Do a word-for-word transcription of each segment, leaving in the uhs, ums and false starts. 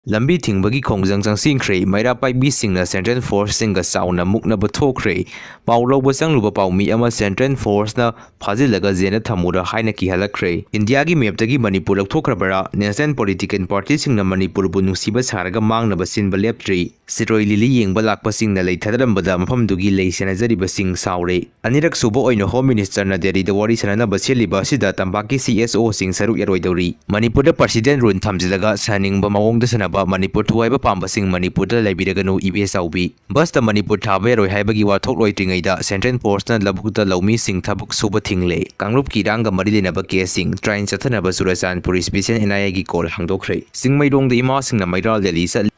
ꯂꯝꯕꯤ ꯊꯤꯡꯕꯒꯤ ꯈꯣꯡꯖꯪ ꯆꯪꯁꯤꯟꯈ꯭ꯔꯦ꯫ ꯃꯩꯔꯥ ꯄꯥꯏꯕꯤꯁꯤꯡꯅ ꯁꯦꯟꯇ꯭ꯔꯦꯜ ꯐꯣꯔꯁꯁꯤꯡꯒ ꯆꯥꯎꯅ ꯃꯨꯛꯅꯕ ꯊꯣꯛꯈ꯭ꯔꯦ꯫ ꯄꯥꯎ ꯂꯧꯕ ꯆꯪꯂꯨꯕ ꯄꯥꯎꯃꯤ ꯑꯃ ꯁꯦꯟꯇ꯭ꯔꯦꯜ ꯐꯣꯔꯁꯅ ꯐꯥꯖꯤꯜꯂꯒ ꯖꯦꯜꯗ ꯊꯝꯃꯨꯔ ꯍꯥꯏꯅ ꯀꯤꯍꯜꯂꯛꯈ꯭ꯔꯦ꯫ ꯏꯟꯗꯤꯌꯥꯒꯤ ꯃꯦꯞꯇꯒꯤ ꯃꯅꯤꯄꯨꯔ ꯂꯧꯊꯣꯛꯈ꯭ꯔꯕꯔꯥ? ꯅꯦꯁꯅꯦꯜ ꯄꯣꯂꯤꯇꯤꯀꯦꯜ ꯄꯥꯔꯇꯤꯁꯤꯡꯅ ꯃꯅꯤꯄꯨꯔꯕꯨ ꯅꯨꯡꯁꯤꯕ ꯁꯥꯔꯒ ꯃꯥꯡꯅꯕ ꯁꯤꯟꯕ ꯂꯦꯞꯇ꯭ꯔꯤ꯫ ꯁꯤꯔꯣꯏ ꯂꯤꯂꯤ ꯌꯦꯡꯕ ꯂꯥꯛꯄꯁꯤꯡꯅ ꯂꯩꯊꯗꯔꯝꯕꯗ ꯃꯐꯝꯗꯨꯒꯤ ꯂꯩ ꯁꯦꯟꯅꯖꯔꯤꯕꯁꯤꯡ ꯁꯥꯎꯔꯦ꯫ ꯑꯅꯤꯔꯛ ꯁꯨꯕ ꯑꯣꯏꯅ ꯍꯣꯝ ꯃꯤꯅꯤꯁꯇꯔꯅ ꯗꯦꯜꯂꯤꯗ ꯋꯥꯔꯤ ꯁꯥꯟꯅꯅꯕ ꯁꯤꯜꯂꯤꯕ ꯑꯁꯤꯗ ꯇꯝꯄꯥꯛꯀꯤ ꯁꯤ ꯑꯦꯁ ꯑꯣꯁꯤꯡ ꯁꯔꯨꯛ ꯌꯥꯔꯣꯏꯗꯧꯔꯤ꯫ ꯃꯅꯤꯄꯨꯔꯗ ꯄ꯭ꯔꯁꯤꯗꯦꯟ ꯔꯨꯜ ꯊꯝꯖꯤꯜꯂꯒ ꯁꯥꯟꯅꯅꯤꯡꯕ ꯃꯑꯣꯡꯗ ꯁꯥꯟꯅꯕ ꯃꯅꯤꯄꯨꯔ ꯊꯨꯒꯥꯏꯕ ꯄꯥꯝꯕꯁꯤꯡ ꯃꯅꯤꯄꯨꯔꯗ ꯂꯩꯕꯤꯔꯒꯅꯨ, ꯏꯕꯦꯆꯥꯎꯕꯤ꯫ ꯕꯁꯇ ꯃꯅꯤꯄꯨꯔ ꯊꯥꯕ ꯌꯥꯔꯣꯏ ꯍꯥꯏꯕꯒꯤ ꯋꯥꯊꯣꯛ ꯂꯣꯏꯗ꯭ꯔꯤꯉꯩꯗ ꯁꯦꯟꯇ꯭ꯔꯦꯜ ꯐꯣꯔꯁꯅ ꯂꯧꯕꯨꯛꯇ ꯂꯧꯃꯤꯁꯤꯡ ꯊꯕꯛ ꯁꯨꯕ ꯊꯤꯡꯂꯦ꯫ ꯀꯥꯡꯂꯨꯞꯀꯤ ꯏꯔꯥꯡꯒ ꯃꯔꯤ ꯂꯩꯅꯕ ꯀꯦꯁꯁꯤꯡ ꯇ꯭ꯔꯥꯏꯟ ꯆꯠꯊꯅꯕ ꯆꯨꯔꯆꯥꯟꯄꯨꯔ ꯏꯁꯄꯤꯁꯦꯜ ꯑꯦꯟ ꯑꯥꯏ ꯑꯦꯒꯤ ꯀꯣꯜ ꯍꯥꯡꯗꯣꯛꯈ꯭ꯔꯦ꯫ ꯆꯤꯡꯃꯩꯔꯣꯡꯗ ꯏꯃꯥꯁꯤꯡꯅ ꯃꯩꯔꯥ ꯔꯦꯂꯤ ꯆꯠꯂꯤ꯫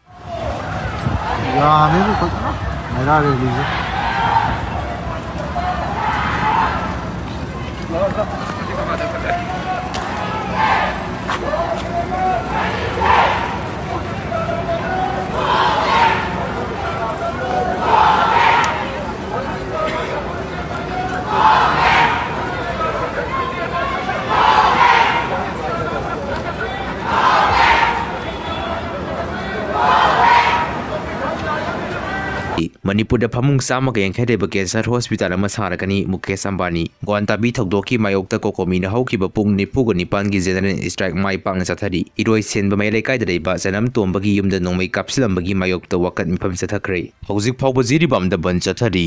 ꯌꯥꯝꯃꯦꯕꯨ ꯐꯖꯅ ꯃꯩꯔꯥ ꯔꯦꯂꯤꯁꯦ꯫ ꯃꯅꯤꯄꯨꯔꯗ ꯐꯃꯨꯡ ꯆꯥꯝꯃꯒ ꯌꯥꯡꯈꯩ ꯂꯩꯕ ꯀꯦꯟꯁꯔ ꯍꯣꯁꯄꯤꯇꯥꯜ ꯑꯃ ꯁꯥꯔꯒꯅꯤ, ꯃꯨꯀꯦꯁ ꯑꯝꯕꯥꯅꯤ꯫ ꯒ꯭ꯋꯥꯟ ꯇꯥꯕꯤ ꯊꯧꯗꯣꯛꯀꯤ ꯃꯥꯌꯣꯛꯇ ꯀꯣꯀꯣꯃꯤꯅ ꯍꯧꯈꯤꯕ ꯄꯨꯡ ꯅꯤꯐꯨꯒ ꯅꯤꯄꯥꯟꯒꯤ ꯖꯦꯅꯔꯦꯜ ꯁ꯭ꯇ꯭ꯔꯥꯏꯛ ꯃꯥꯏ ꯄꯥꯛꯅ ꯆꯠꯊꯔꯤ꯫ ꯏꯔꯣꯏ ꯁꯦꯟꯕ ꯃꯌꯥꯏ ꯂꯩꯀꯥꯏꯗ ꯂꯩꯕ ꯆꯅꯝ ꯇꯣꯝꯕꯒꯤ ꯌꯨꯝꯗ ꯅꯣꯡꯃꯩ ꯀꯥꯞꯁꯤꯜꯂꯝꯕꯒꯤ ꯃꯥꯌꯣꯛꯇ ꯋꯥꯀꯠ ꯃꯤꯐꯝ ꯆꯠꯊꯈ꯭ꯔꯦ꯫ ꯍꯧꯖꯤꯛ ꯐꯥꯎꯕ ꯖꯤꯔꯤꯕꯥꯝꯗ ꯕꯟ ꯆꯠꯊꯔꯤ꯫